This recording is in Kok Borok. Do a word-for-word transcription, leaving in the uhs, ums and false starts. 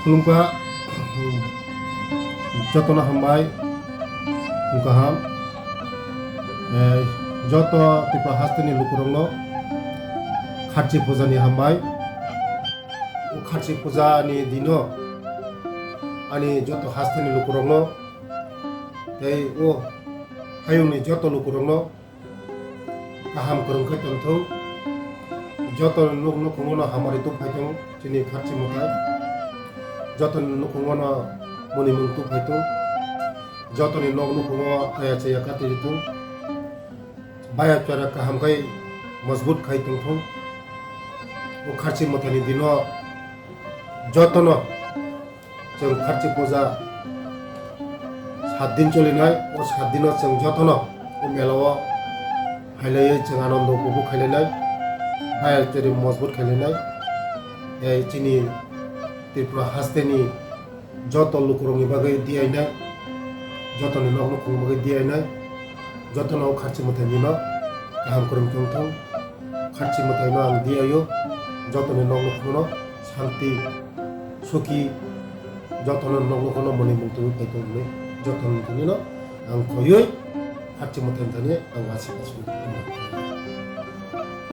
Khulumkha, jotono hambai, wngkha ham. Eh, joto Tripura hasteni lukurokno Kharchi pujani hambai. O Kharchi pujani dino ani joto hasteni lukurokno tei o hayungni joto lukurokno kaham kwrwng khe tongthung. Joto nuk nukhungo no hamari tubphai thung chini Kharchi mwtai. Jotoni nukhungo no mwnwi mung tubphai thung. Jotoni nok nukhungo kaya chaya kati thung. Baya chara kaham khai majbut khai tongthung. O Kharchi mwtaini dino jotono chwng Kharchi puja saat din cholinai, o saat dino chwng jotono o mela o phailaiwi chwng anondo upobhog khailainai, baya chari majbut khailainai. Ei chini Tripura hasteni joto lukurokni bagwi diyainai, jotoni nok nukhungni bagwi diyainai, jotono o Kharchi mwtaini no kaham kwrwng tongthung. Kharchi mwtaino ang diyaio, jotoni nok nukhungno santi, suki, jotono nok nukhungno mwnwi mung twi phai tong hwnwi, jotoni thani no ang khoyoi Kharchi mwtaini thani ang aswk aswk.